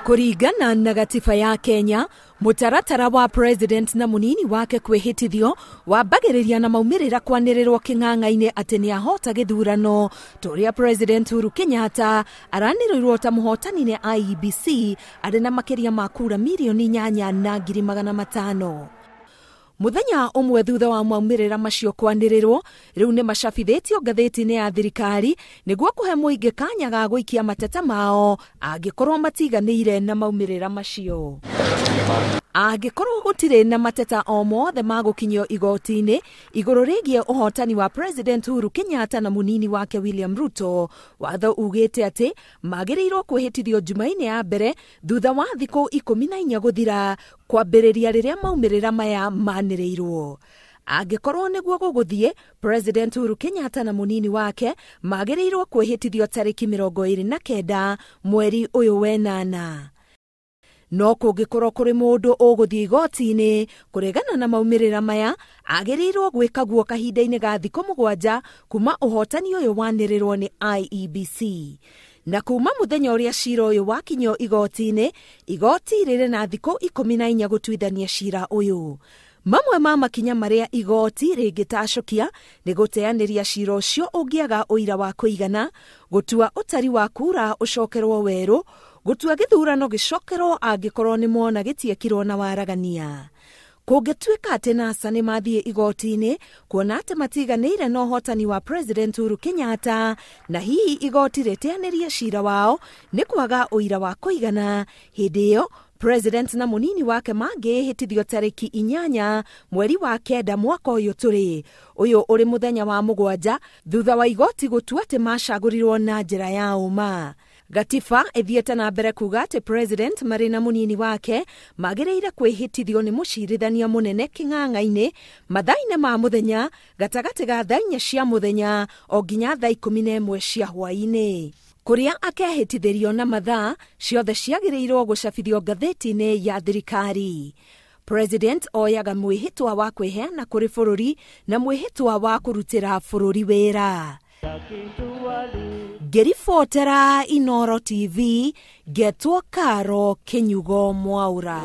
Kũringana na gatiba ya Kenya, mũtaratara wa president na mũnini wake kwĩhĩtithio wambagĩrĩria na maumĩrĩra kwanĩrĩrwo kĩng'ang'a-inĩ atĩ nĩ ahota gĩthurano ta ũrĩa President Uhuru Kenyatta aranĩrĩirwo ta mũhotani nĩ IEBC arĩ na makĩria ma kura 8,500,000. Mũthenya ũmwe thutha wa maumĩrĩra macio kwanĩrĩrwo, rĩu nĩ macabithĩtio ngathĩti-inĩ ya thirikari nĩguo kũhe mũingĩ kanya ga gũikia mateta mao angĩkorwo matiganĩire na maumĩrĩra macio. Angĩkorwo gũtirĩ na mateta o mothe ma gũkinyio igoti-inĩ igũrũ rĩgiĩ ũhotani wa President Uhuru Kenyatta na mũnini wake William Ruto, watho ugĩte atĩ magĩrĩirwo kwĩhĩtithio Jumaine ya mbere thutha wa thikũ 14 gũthira kwambĩrĩria rĩrĩa maumĩrĩra maya manĩrĩirwo. Angĩkorwo nĩguo gũgũthiĩ, President Uhuru Kenyatta na mũnini wake magĩrĩirwo kwĩhĩtithio tarĩki 29 mweri ũyũ wenana. No kũngĩkorwo kũrĩ mũndũ ũgũthiĩ igoti-inĩ kũregana na maumĩrĩra maya, agĩrĩirwo gwĩka guo kahinda-inĩ ga thikũ 7 kuma ũhotani ũyũ wanĩrĩrwo nĩ IEBC. Na kuma mũthenya ũrĩa cira ũyũ wakinyio igoti-inĩ, igoti rĩrĩ na thikũ 14 gũtuithania cira ũyũ. Mamwe ma makinya marĩa igoti rĩngĩtacũkia nĩ gũteanĩria cira ũcio ũngĩaga ũira wa kũigana, gũtua ũtari wa kura ũcokerwo werũ, gũtua gĩthurano gĩcokerwo angĩkorwo nĩ mona gĩtiekirwo na waragania. Kũngĩtuĩka atĩ NASA nĩ mathiĩ igoti-inĩ kuona atĩ matiganĩire na ũhotani wa President Uhuru Kenyatta na hihi igoti rĩteanĩrie cira wao nĩ kwaga ũira wa kũigana, hĩndĩ ĩyo President na mũnini wake mangĩĩhĩtithio tarĩki 8 mweri wa 9 mwaka ũyũ tũrĩ, ũyũ ũrĩ mũthenya wa 7 thutha wa igoti gũtua atĩ macagũrirwo na njĩra ya ũma. Gatiba ĩthiĩte na mbere kuga atĩ President marĩ na mũnini wake magĩrĩire kwĩhĩtithio nĩ mũcirithania mũnene kĩng'ang'a-inĩ mathaa-inĩ ma mũthenya gatagatĩ ga thaa 4 cia mũthenya o nginya thaa 11 cia hwaĩ-inĩ, kũrĩa akehĩtithĩrio na mathaa ciothe ciagĩrĩirwo gũcabithio ngathĩti-inĩ ya thirikari. President oyaga mwĩhĩtwa wa kwĩheana kũrĩ bũrũri na mwĩhĩtwa wa kũrutĩra bũrũri wĩra. Ngĩribotera Inooro TV, ngetwo Karo Kĩnyugo Mwaura.